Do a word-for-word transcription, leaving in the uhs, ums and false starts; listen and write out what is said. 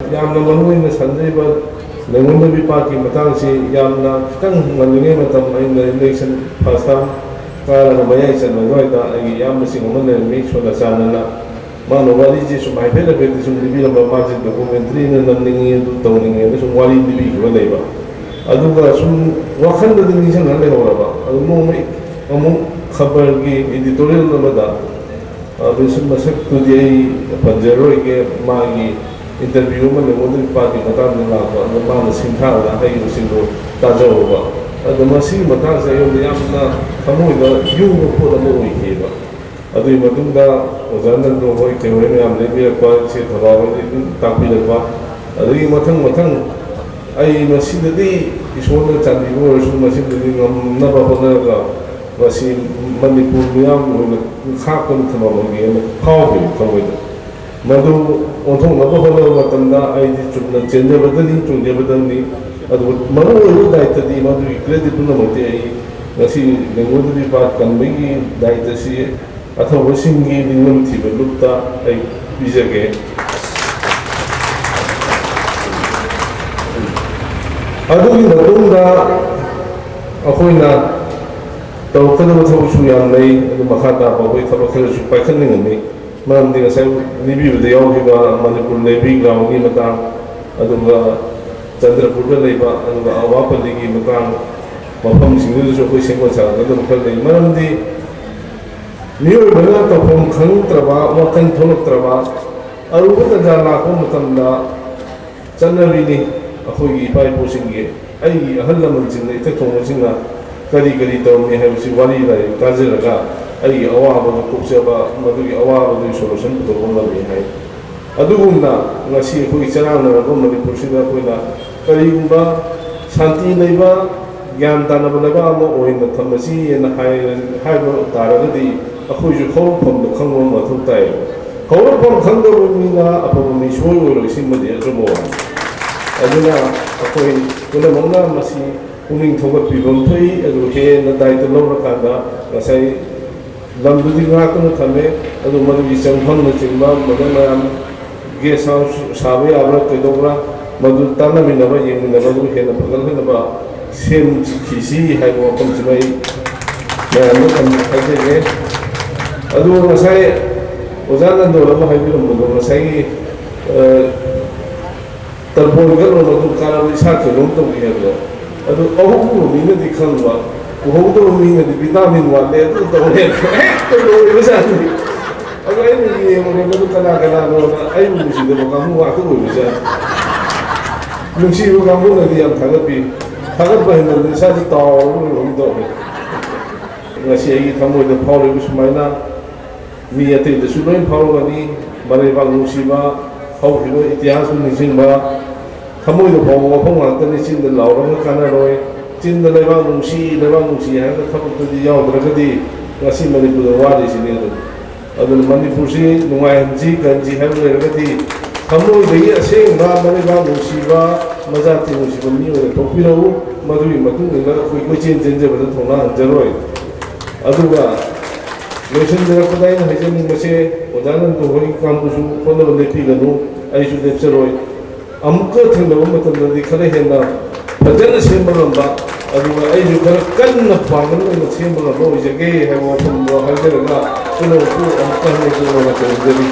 ꯌꯥꯝꯅ ꯃꯔꯨ ꯑꯣꯏꯅ ꯁꯟꯖꯩꯕ ꯂꯩꯉꯣꯟꯗꯕꯤ ꯄꯥꯠꯀꯤ ꯃꯇꯥꯡꯁꯤ ꯌꯥꯝꯅ ꯈꯤꯇꯪ ꯉꯜꯂꯤꯉꯩ ꯃꯇꯝ, ꯑꯩꯅ election first term ꯀꯥꯔꯒ ꯃꯌꯥꯏ ꯆꯟꯕ ꯑꯗꯨꯋꯥꯏꯗ ꯑꯩꯒꯤ ꯏꯌꯥꯝꯕꯁꯤꯡ ꯑꯃ ꯂꯩꯔꯝꯃꯤ, ꯁꯣꯅꯆꯥꯟꯗꯅ꯫ ꯃꯥꯅ ꯋꯥꯔꯤꯁꯤ ꯁꯨꯝ ꯍꯥꯏꯐꯦꯠ ꯍꯥꯏꯐꯦꯠꯇꯤ ꯁꯨꯝ ꯂꯤꯕꯤꯔꯝꯕ, ꯃꯥꯁꯦ documentary ꯑꯃ ꯅꯝꯅꯤꯡꯉꯤ, ꯑꯗꯨ ꯇꯧꯅꯤꯡꯉꯦꯅ ꯁꯨꯝ ꯋꯥꯔꯤ ꯂꯤꯕꯤꯈꯤꯕ ꯂꯩꯕ꯫ ꯑꯗꯨꯒ ꯁꯨꯝ ꯋꯥꯈꯜꯗꯗꯤ ꯅꯤꯡꯁꯤꯡꯉ ꯂꯩꯍꯧꯔꯕ꯫ ꯑꯗꯨ ꯅꯣꯡꯃ ꯑꯃꯨꯛ ꯈꯕꯔꯒꯤ editorial ꯑꯃꯗ, ꯑ, ꯃꯁꯛ-, ꯃꯁꯛꯇꯨꯗꯤ ꯑꯩ ꯄꯟꯖꯔꯣꯏꯒꯦ, ꯃꯥꯒꯤ interview ꯑꯃ ꯂꯩꯉꯣꯟꯗꯕꯤ ꯄꯥꯠꯀꯤ ꯃꯇꯥꯡꯗ ꯂꯥꯛꯄ, ꯑꯗꯨ ꯃꯥꯅ ꯁꯤꯡꯊꯥꯔꯒ ꯍꯥꯏꯔꯤꯕꯁꯤꯡꯗꯣ ꯇꯥꯖꯍꯧꯕ꯫ ꯑꯗꯣ ꯃꯁꯤꯒꯤ ꯃꯇꯥꯡꯁꯦ ꯑꯩꯉꯣꯟꯗ ꯌꯥꯝꯅ ꯊꯃꯣꯏꯗ ꯌꯨꯕ ꯄꯣꯠ ꯑꯃ ꯑꯣꯏꯈꯤꯑꯕ꯫ ꯑꯗꯨꯒꯤ ꯃꯇꯨꯡꯗ ꯑꯣꯖꯥ ꯅꯟꯗꯣ ꯍꯣꯏ, ꯀꯩꯍꯣꯏ ꯃꯌꯥꯝ ꯂꯦꯡꯕꯤꯔꯛꯄ, ꯏꯆꯦ ꯊꯧꯕꯥꯜ ꯍꯣꯏꯗꯒꯤ ꯑꯗꯨꯝ ꯇꯥꯛꯄꯤꯔꯛꯄ, ꯑꯗꯒꯤ ꯃꯊꯪ ꯃꯊꯪ ꯑꯩ ꯃꯁꯤꯗꯗꯤ ꯏꯁꯣꯔꯅ ꯆꯥꯟꯕꯤꯕ ꯑꯣꯏꯔꯁꯨ ꯃꯁꯤꯗꯗꯤ ꯉꯝꯅꯕ ꯍꯣꯠꯅꯔꯒ ꯃꯁꯤ ꯃꯅꯤꯄꯨꯔ ꯃꯤꯌꯥꯝꯒꯤ ꯑꯣꯏꯅ ꯈꯥꯛꯇꯨꯅ ꯊꯝꯃꯝꯃꯒꯦꯅ ꯐꯥꯎꯈꯤ ꯊꯃꯣꯏꯗ꯫ ꯃꯗꯨ ꯑꯣꯟꯊꯣꯛꯅꯕ ꯍꯣꯠꯅꯕ ꯃꯇꯝꯗ ꯑꯩꯗꯤ ꯆꯨꯝꯅ ꯆꯦꯟꯖꯕꯗꯅꯤ, ꯆꯣꯡꯖꯕꯗꯅꯤ꯫ ꯑꯗꯨꯕꯨ ꯃꯔꯨꯑꯣꯏꯕ ꯗꯥꯏꯇꯗꯤ ꯃꯗꯨꯒꯤ credit ꯄꯨꯝꯅꯃꯛꯇꯤ ꯑꯩ ꯉꯁꯤ ꯂꯦꯡꯒꯣꯜꯗꯕꯤ ꯄꯥꯠ ꯀꯟꯕꯒꯤ ꯗꯥꯏꯇꯁꯤ ꯑꯊꯧꯕꯁꯤꯡꯒꯤ ꯅꯤꯡꯂꯝ ꯊꯤꯕ ꯂꯨꯞꯇ ꯑꯩ ꯄꯤꯖꯒꯦ꯫ ꯑꯗꯨꯒꯤ ꯃꯇꯨꯡꯗ ꯑꯩꯈꯣꯏꯅ ꯇꯧꯔꯛꯀꯗꯕ ꯊꯕꯛꯁꯨ ꯌꯥꯝ ꯂꯩ꯫ ꯑꯗꯨ ꯃꯈꯥ ꯇꯥꯕ ꯑꯩꯈꯣꯏ ꯊꯕꯛ ꯈꯔꯁꯨ ꯄꯥꯏꯈꯠꯅꯤꯡꯉꯝꯃꯤ꯫ ꯃꯔꯝꯗꯤ ꯉꯁꯥꯏ ꯂꯤꯕꯤꯕꯗ ꯌꯥꯎꯈꯤꯕ ꯃꯅꯤꯄꯨꯔ ꯂꯩꯕꯤ groundꯒꯤ ꯃꯇꯥꯡ, ꯑꯗꯨꯒ ꯆꯟꯗ꯭ꯔꯄꯨꯔꯗ ꯂꯩꯕ, ꯑꯗꯨꯒ ꯑꯋꯥꯄꯜꯂꯤꯒꯤ ꯃꯇꯥꯡ, ꯃꯐꯝꯁꯤꯡꯗꯨꯗꯁꯨ ꯑꯩꯈꯣꯏ ꯁꯦꯝꯒꯠ ꯁꯥꯒꯠꯀꯗꯕ ꯈꯔ ꯂꯩ꯫ ꯃꯔꯝꯗꯤ ꯃꯤꯑꯣꯏꯕꯅ ꯇꯧꯐꯝ ꯈꯪꯗ꯭ꯔꯕ, ꯋꯥꯈꯜ ꯊꯣꯛꯂꯛꯇ꯭ꯔꯕ ꯑꯔꯨꯕ ꯇꯟꯖꯥ ꯂꯥꯛꯄ ꯃꯇꯝꯗ ꯆꯠꯅꯕꯤꯅꯤ ꯑꯩꯈꯣꯏꯒꯤ ꯏꯄꯥ ꯏꯄꯨꯁꯤꯡꯒꯤ꯫ ꯑꯩꯒꯤ ꯑꯍꯜ ꯂꯃꯟꯁꯤꯡꯅ, ꯏꯊꯛ ꯊꯣꯡꯕꯁꯤꯡꯅ ꯀꯔꯤ ꯀꯔꯤ ꯇꯧꯔꯝꯃꯤ ꯍꯥꯏꯕꯁꯤ ꯋꯥꯔꯤ ꯂꯥꯏꯔꯤꯛ ꯇꯥꯖꯔꯒ ꯑꯩꯒꯤ ꯑꯋꯥꯕꯗꯨ ꯀꯣꯛꯆꯕ, ꯃꯗꯨꯒꯤ ꯑꯋꯥꯕꯗꯨꯒꯤ solution ꯄꯨꯊꯣꯛꯄ ꯉꯝꯃꯤ ꯍꯥꯏ꯫ ꯑꯗꯨꯒꯨꯝꯅ ꯉꯁꯤ ꯑꯩꯈꯣꯏꯒꯤ ꯆꯔꯥꯡꯅꯔꯕ ꯃꯅꯤꯄꯨꯔꯁꯤꯗ ꯑꯩꯈꯣꯏꯅ ꯀꯔꯤꯒꯨꯝꯕ ꯁꯥꯟꯇꯤ ꯂꯩꯕ, ꯒ꯭ꯌꯥꯟ ꯇꯥꯅꯕ ꯂꯩꯕꯥꯛ ꯑꯃ ꯑꯣꯏꯅ ꯊꯝꯕꯁꯤꯅ ꯍꯥꯏ-, ꯍꯥꯏꯕ ꯇꯥꯔꯒꯗꯤ ꯑꯩꯈꯣꯏꯁꯨ ꯍꯧꯔꯛꯐꯝꯗꯣ ꯈꯪꯕ ꯑꯃ ꯃꯊꯧ ꯇꯥꯏꯌꯦꯕ꯫ ꯍꯧꯔꯛꯐꯝ ꯈꯪꯗꯕ ꯃꯤꯅ ꯑꯐꯕ ꯃꯤ ꯁꯣꯏ ꯑꯣꯏꯔꯣꯏ, ꯁꯤꯃꯗꯤ ꯑꯆꯨꯝꯕ ꯋꯥꯅꯤ꯫ ꯑꯗꯨꯅ ꯑꯩꯈꯣꯏ ꯄꯨꯝꯅꯃꯛꯅ ꯃꯁꯤ ꯄꯨꯛꯅꯤꯡ ꯊꯧꯒꯠꯄꯤꯕ ꯑꯃ ꯊꯣꯛꯏ꯫ ꯑꯗꯨ ꯍꯦꯟꯅ ꯗꯥꯏꯇ ꯂꯧꯔꯀꯥꯟꯗ ꯉꯁꯥꯏ ꯂꯝꯗꯨꯗꯤ ꯉꯥꯛꯇꯨꯅ ꯊꯝꯃꯦ꯫ ꯑꯗꯨ ꯃꯗꯨꯒꯤ ꯆꯪꯐꯝꯅꯆꯤꯡꯕ ꯃꯗꯨ ꯃꯌꯥꯝ ꯒꯦꯁ ꯍꯥꯎꯁ ꯁꯥꯕ ꯌꯥꯕ꯭ꯔꯥ, ꯀꯩꯗꯧꯕ꯭ꯔꯥ, ꯃꯗꯨ ꯇꯥꯟꯅꯃꯤꯟꯅꯕ, ꯌꯦꯡꯃꯤꯟꯅꯕ, ꯑꯗꯨ ꯍꯦꯟꯅ ꯐꯒꯠꯍꯟꯅꯕ ꯁꯦꯝꯈꯤꯁꯤ ꯍꯥꯏꯕ ꯋꯥꯐꯝꯁꯤꯃ ꯑꯩ ꯃꯌꯥꯝꯗ ꯊꯝꯖ-, ꯍꯥꯏꯖꯒꯦ꯫ ꯑꯗꯨꯒ ꯉꯁꯥꯏ ꯑꯣꯖꯥ ꯅꯟꯗꯣꯟ ꯑꯃ ꯍꯥꯏꯕꯤꯔꯝꯕꯗꯣ, ꯉꯁꯥꯏꯒꯤ, ꯑ, ꯇꯔꯄꯣꯟ ꯀꯠꯂꯨꯔ ꯃꯇꯨꯡ ꯀꯥꯟꯅꯕ ꯏꯁꯥ ꯀꯩꯅꯣꯝ ꯇꯧꯈꯤ ꯍꯥꯏꯕꯗꯣ, ꯑꯗꯨ ꯑꯍꯨꯝ ꯃꯤꯅꯗꯤ ꯈꯪꯕ, ꯎꯍꯧꯗꯕ ꯃꯤꯅꯗꯤ ꯚꯤꯇꯥꯃꯤꯟ ꯋꯥꯠꯂꯦ, ꯑꯗꯨ ꯇꯧꯔꯦ, ꯍꯦꯛꯇ ꯂꯣꯏꯕꯖꯥꯠꯅꯤ꯫ ꯑꯗꯣ ꯑꯩꯅ ꯌꯦꯡꯉꯨꯔꯦ, ꯃꯗꯨ ꯀꯅꯥ ꯀꯅꯥꯅꯣꯅ, ꯑꯩꯕꯨ ꯅꯨꯡꯁꯤꯗꯕ ꯀꯥꯡꯕꯨ ꯉꯥꯛꯇ ꯑꯣꯏꯕꯖꯥꯠꯅꯤ꯫ ꯅꯨꯡꯁꯤꯕ ꯀꯥꯡꯕꯨꯅꯗꯤ ꯌꯥꯝ ꯊꯥꯒꯠꯄꯤ꯫ ꯊꯥꯒꯠꯄ ꯍꯦꯟꯃꯟꯗꯅ ꯏꯁꯥꯁꯦ ꯇꯥꯎꯔꯒ ꯂꯩꯕꯒꯨꯝ ꯇꯧꯔꯦ꯫ ꯉꯁꯤ ꯑꯩꯒꯤ ꯊꯃꯣꯏꯗ ꯐꯥꯎꯔꯤꯕ ꯁꯨꯃꯥꯏꯅ ꯃꯤ ꯑꯇꯩꯗꯁꯨ ꯂꯣꯏ ꯐꯥꯎꯔꯝꯒꯅꯤ꯫ ꯃꯔꯩꯕꯥꯛ ꯅꯨꯡꯁꯤꯕ, ꯍꯧꯈꯤꯕ ꯏꯇꯤꯍꯥꯁꯄꯨ ꯅꯤꯡꯁꯤꯡꯕ, ꯊꯃꯣꯏꯗ ꯐꯥꯎꯕ ꯋꯥꯐꯝ ꯉꯥꯛꯇꯅꯤ, ꯆꯤꯟꯗ ꯂꯥꯎꯔꯒ ꯀꯥꯟꯅꯔꯣꯏ꯫ ꯆꯤꯟꯗ "ꯂꯩꯕꯥꯛ ꯅꯨꯡꯁꯤ, ꯂꯩꯕꯥꯛ ꯅꯨꯡꯁꯤ" ꯍꯥꯏꯔꯒ ꯊꯕꯛꯇꯗꯤ ꯌꯥꯎꯗ꯭ꯔꯒꯗꯤ ꯉꯁꯤ ꯃꯅꯤꯄꯨꯔꯗ ꯋꯥꯔꯤꯁꯤꯅꯤ ꯑꯗꯨꯝ꯫ ꯑꯗꯨꯅ ꯃꯅꯤꯄꯨꯔꯁꯤ ꯅꯨꯡꯉꯥꯏꯍꯟꯁꯤ, ꯀꯟꯁꯤ ꯍꯥꯏꯕ ꯂꯩꯔꯒꯗꯤ ꯊꯃꯣꯏꯗꯒꯤ ꯑꯁꯦꯡꯕ ꯃꯔꯩꯕꯥꯛ ꯅꯨꯡꯁꯤꯕ, ꯃꯖꯥꯇꯤ ꯅꯨꯡꯁꯤꯕ ꯃꯤ ꯑꯣꯏꯅ ꯊꯣꯛꯄꯤꯔꯛꯎ꯫ ꯃꯗꯨꯒꯤ ꯃꯇꯨꯡ ꯏꯟꯅ ꯑꯩꯈꯣꯏ ꯀꯣꯏꯆꯦꯟ ꯆꯦꯟꯖꯕꯗ ꯊꯧꯅꯥ ꯍꯟꯖꯔꯣꯏ꯫ ꯑꯗꯨꯒ ꯂꯣꯏꯁꯤꯟꯖꯔꯛꯄꯗ ꯑꯩꯅ ꯍꯥꯏꯖꯅꯤꯡꯕꯁꯦ, ꯑꯣꯖꯥ ꯅꯟꯗꯨ ꯍꯣꯏ ꯀꯥꯡꯕꯨꯁꯨ ꯍꯣꯠꯅꯕ ꯂꯦꯞꯄꯤꯒꯅꯨ, ꯑꯩꯁꯨ ꯂꯦꯞꯆꯔꯣꯏ꯫ ꯑꯃꯨꯛꯀ ꯊꯦꯡꯅꯕ ꯃꯇꯝꯗꯗꯤ ꯈꯔ ꯍꯦꯟꯅ ꯐꯖꯅ ꯁꯦꯝꯕ ꯉꯝꯕ, ꯑꯗꯨꯒ ꯑꯩꯁꯨ ꯈꯔ ꯀꯟꯅ ꯄꯥꯡꯒꯜ ꯑꯣꯏꯅ ꯁꯦꯝꯕ ꯉꯝꯕ ꯑꯣꯏꯖꯒꯦ ꯍꯥꯏꯕ ꯋꯥꯐꯝꯗꯣ ꯍꯥꯏꯖꯔꯒ ꯄꯨꯝꯅꯃꯛꯄꯨ ꯑꯃꯨꯛꯀ ꯍꯟꯅ ꯌꯥꯝꯅ ꯊꯥꯒꯠꯆꯔꯤ꯫